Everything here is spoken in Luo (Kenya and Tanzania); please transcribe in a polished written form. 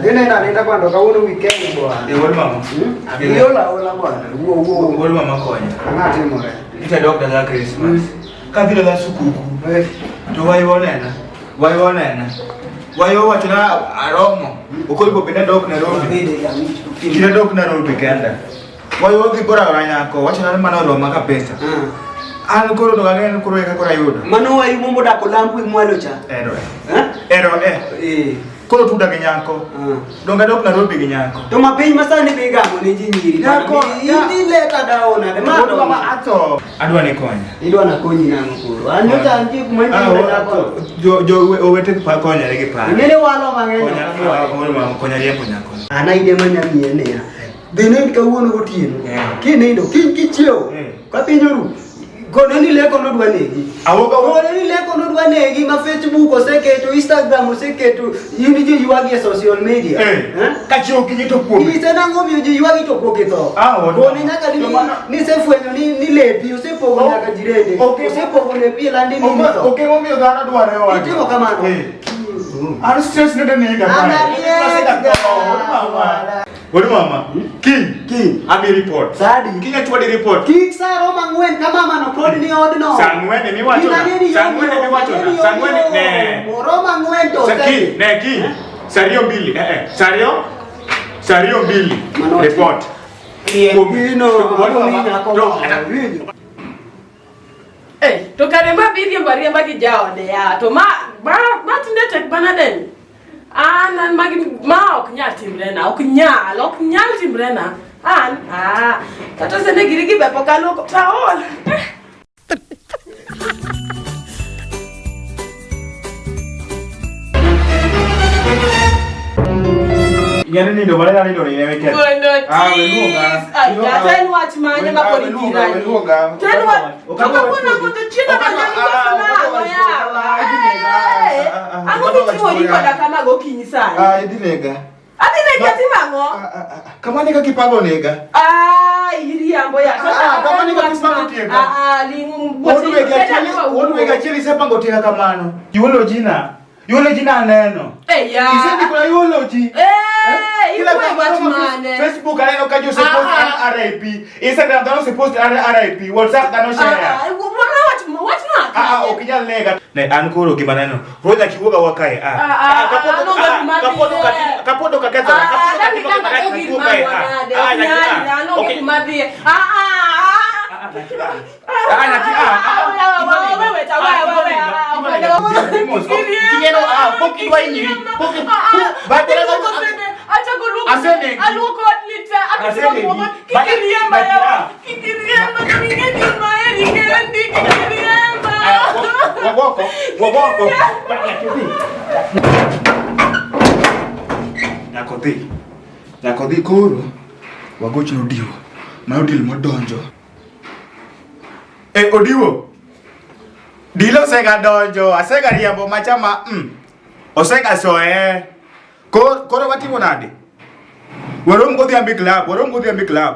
Nenda nenda bwana kawuono weekend bwana. Eh, wuod mama. Hmm? Ola ola bwana. Wuo wuo. Wuod mama konya. Ang'o timore? Nita dok dala Christmas. Kadhi dala sukuku. Eh, To wayo nena. Wayo nena. Wayo wacho na aromo. Okoliko bende dok Nairobi. Kina dok Nairobi kenda. Wayo dhi bora ora nyako. Wacho na mano roma ka pesa. An koro to ang'e ni koro eka koro ayudo. Mano wayu modak Olambu mwalo cha. Ero. Eh? Ero eh. Eh. Koro tuda gi nyako. Donge adok Nairobi gi nyako. To ma piny masani be igamo ne ji nyiri. Nyako, Ini leta daona de. Wuod mama atho. Adwa ni konya. Idwa na konyi nang'o koro? An nyocha antie kuma Ah, nitie dhako. Jo jo owete pa konyore gi paro. Ing'e ni walo mang'eny. Konya wuod mama konya riembo nyako. An idea manyamiye niya. Dhi nind kawuono gotieno. Yeah. Kinindo, kiny kichiewo. Mm. Ka piny oru. Kone ni leko nodwa negi. Awuok awuok. Kone ni leko nodwa negi ma Facebook oseketo, Instagram oseketo, in ji ywagi e social media. Eh. Eh? Kachiewo okinyi to kuome. Nyise nang'o miyo ji ywagi to pok itho. Ah, wuod Kone mama. nyaka ni To mano- nisefwenyo ni ni lepi osepogo Oh. nyaka jirende. Okay. Osepogo lepi e landi ni itho. Ok emomiyo dhano dware owadwa. Itimo kamano. Eh. An stress nende nega An kae. ariega. Wuod mama. Wuod mama. Kiny. Kiny. Abi report. Sadi. Kiny achwadi report. Kik sa romo ang'wen ka mama no pod ni odno. Saa ang'wen emiwacho na. Kiny ang'e ni Saa ang'wen yom yom, emiwacho na. ang'e ni Saa ang'wen yom ne. yom. Romo ang'wen to Sa osedhi. kiny, ne kiny. Saa ariyo mbili. Eh eh. Saa ariyo. Saa ariyo mbili. Mano Report. Kuom gino, Wuod mama. ang'o minyako To, mama, winjo? Eh, to kare ma bi riembo ariemba gi jaode ya. To ma ma ma tinde tek manade ni. An an magi ma ok nyal timre na, ok nyal, ok nyal timre na. An ah kata sene giri gi be pok aluoko to aol. Ing'e ni nindo mana nindo ni ne weekend. Mondo Ah, we luonga. tis. Ai, Luonga. to en wach mane ma pod We luonga, ithirani? we luonga. To en wach Ok to adwa kawuono wach ang'o to chieng' Ok adwa- odonjo ni ah, koso ah, ok adwa nang'o wach- yawa? ah, idhi nega. Eh, Ah, ah, ah, Ang'o ok adwa wach miting'ori koda. koda kama gokinyi sani? Ah, idhi nega. Adhi negi atimo ang'o? Ah, ah, ah. Kamano e kaka ipango nega. Ah, iriambo ya. Ah, kamano e kaka ipango tieka. Ah, ah, ling' Wuod wegi achiel, wuod wegi achiel isepango tieka kamano. Eulogy na. Eulogy na aneno. Eh, ya. Isendiko na eulogy. Eh, Kila iwuoyo kama wach kama mane? Facebook aneno ka ji osepost Ah, ah. RIP, Instagram dhano osepost RIP, WhatsApp dhano share. Ah, ah, wuora wach wach na. Ah, ah, ok inyal nega. Ne an koro gima neno. Ruodha kiwuoga wa kae. Ah, Ah, ah, kapodo ah, ah, ah, kapodo ah, ka kapodo ka kethora. Ah, Kapodo ka dang timo dang gima rach, adog ir kiwuog kae. mamwa Ah, nade, ah, ok nyaki, nyal, ah, an onge ok. kuma adhiye. Ah, ah, ah. Ah, nyaki, ah, ah, ah. Wewe, wewe, wewe, wewe, ah, King'eno, ah, pok idwa hinyri. Pok Ah, Asenegi. Aluoko lit Asenegi. Kik iriemba But- yawa. ah. Kik iriemba to ing'e ni maheri kendi kik iriemba. Wagoko, wagoko. Nyako dhi. Nyako dhi koro. Wagochne Odiwo. Mano deal modonjo. Eh, Odiwo. Deal osega donjo, asega riembo macha ma Osega soe. Koro, koro watimo nade? Warom godhiambo e club, warom godhiambo e club.